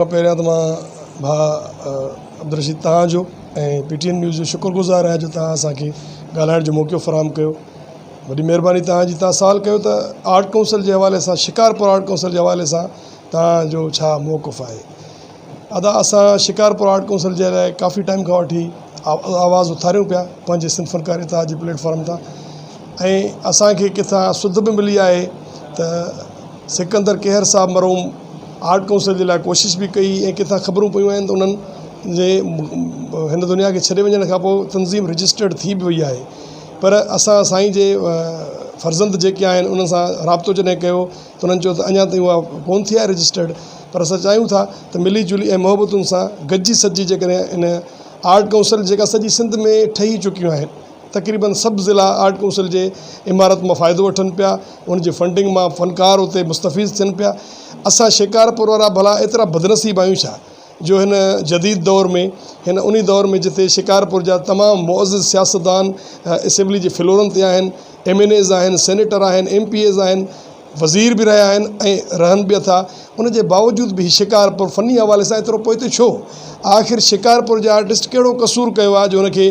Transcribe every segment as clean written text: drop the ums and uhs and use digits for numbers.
پهريان ته مان ڀاء عبدالرشيد توهان جو ۽ پي ٽي اين نيوز جو شڪر گذار آهيان جو توهان اسان کي ڳالهائڻ جو موقعو فراهم ڪيو وڏي مهرباني توهان جي توهان سوال ڪيو ته آرٽ ڪائونسل جي حوالي سان شڪارپور آرٽ ڪائونسل جي حوالي سان توهان جو ڇا موقف آهي ادا اسان شڪارپور آرٽ ڪائونسل جي لاء ڪافي ٽائيم کان وٺي آواز اٿاريون پيا پنهنجي سنڌ فنڪار اتحاد جي پليٽ فارم تان ۽ اسانکي ڪٿان سڌ به ملي آهي ته سڪندر ڪيهر صاحب مرحوم آرٽ ڪائونسل جي لاء ڪوشش به ڪئي ۽ ڪٿان خبرون پيون آهن ته انهن جي هن دنيا کي ڇڏي وڃڻ کان پوء تنظيم رجسٽرڊ ٿي به وئي آهي پر اسان سائين جي فرزند جيڪي آهن انهن سان رابطو جڏهن ڪيو ته انهن چيو ته اڃا تائين اها ڪونه ٿي آهي رجسٽرڊ پر اسان چاهيون ٿا ته ملي جلي ۽ محبتن سان گڏجي سڏجي جيڪڏهن ان آرٽ ڪائونسل جيڪا سڄي سنڌ ۾ ٺهي چڪيون آهن تقريبن سڀ ضلعا آرٽ ڪائونسل جي عمارت مان فائدو وٺن پيا ان جي فنڊنگ مان فنڪار اتي مستفيض ٿين پيا اسان شڪارپور وارا ڀلا ايترا بدنصيب آهيون ڇا جو هن جديد دور ۾ هن انهي دور ۾ جتي شڪارپور جا تمام معزز سياستدان اسيمبلي جي فلورن تي آهن ايم اين ايز آهن سينيٽر آهن ايم پي ايز آهن وزير به رهيا آهن ۽ رهن به ٿا ان جي باوجود به شڪارپور فني حوالي سان ايترو پوئتي ڇو؟ آخر شڪارپور جي آرٽسٽ ڪهڙو قصور ڪيو آهي جو هن کي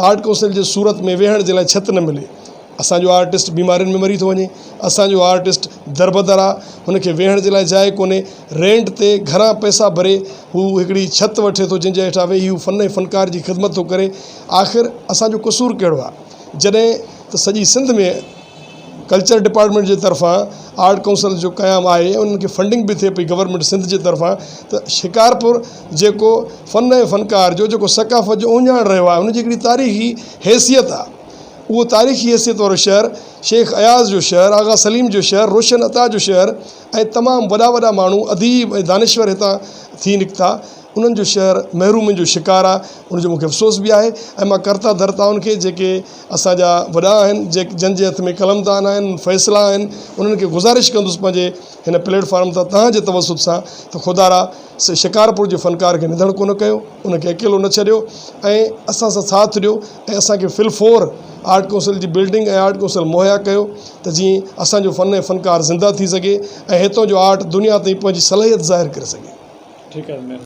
آرٽ ڪائونسل جي صورت ۾ ويهڻ جي لاء ڇت نه ملي؟ اسان جو آرٽسٽ بيمارين ۾ مري ٿو وڃي، اسان جو آرٽسٽ دربدر آهي، هن کي ويهڻ جي لاء جاء ڪونهي، رينٽ تي گهران پئسا ڀري هو هڪڙي ڇت وٺي ٿو جنهن جي هيٺان ويهي هو فن ۽ فنڪار جي خدمت ٿو ڪري، آخر اسان جو قصور ڪهڙو آهي؟ جڏهن ته سڄي سنڌ ۾ ڪلچر ڊپارٽمينٽ جي طرفان آرٽ ڪائونسل جو قيام آهي ۽ انهن کي فنڊنگ به ٿئي پئي گورنمينٽ سنڌ جي طرفان ته شڪارپور جيڪو فن ۽ فنڪار جو جيڪو ثقافت جو اهڃاڻ رهيو آهي ان جي هڪڙي تاريخي حيثيت آهي اهو تاريخي حيثيت وارو شهر شيخ اياز جو شهر آغا سليم جو شهر روشن عطا جو شهر ۽ تمام وڏا وڏا ماڻهو اديب ۽ دانشور هتان ٿي نڪتا انهن جو شهر محرومين جو شڪار آهي ان جو مونکي افسوس به آهي ۽ مان ڪرتا ڌرتائن کي جيڪي اسان جا وڏا آهن جن جي هٿ ۾ قلمدان آهن فيصلا آهن انهن کي گذارش ڪندس پنهنجي هن پليٽ فارم تان توهان جي توسط سان ته خدارا شڪارپور جي فنڪار کي نڌڻڪو نه ڪيو ان کي اڪيلو نه ڇڏيو ۽ اسان سان ساٿ ڏيو ۽ اسان کي في الفور آرٽ ڪائونسل جي بلڊنگ ۽ آرٽ ڪائونسل مهيا ڪيو ته جيئن اسان جو فن ۽ فنڪار زنده ٿي سگهي ۽ هتان جو آرٽ دنيا تائين پنهنجي صلاحيت ظاهر ڪري سگهي. ٺيڪ آهي مهرباني.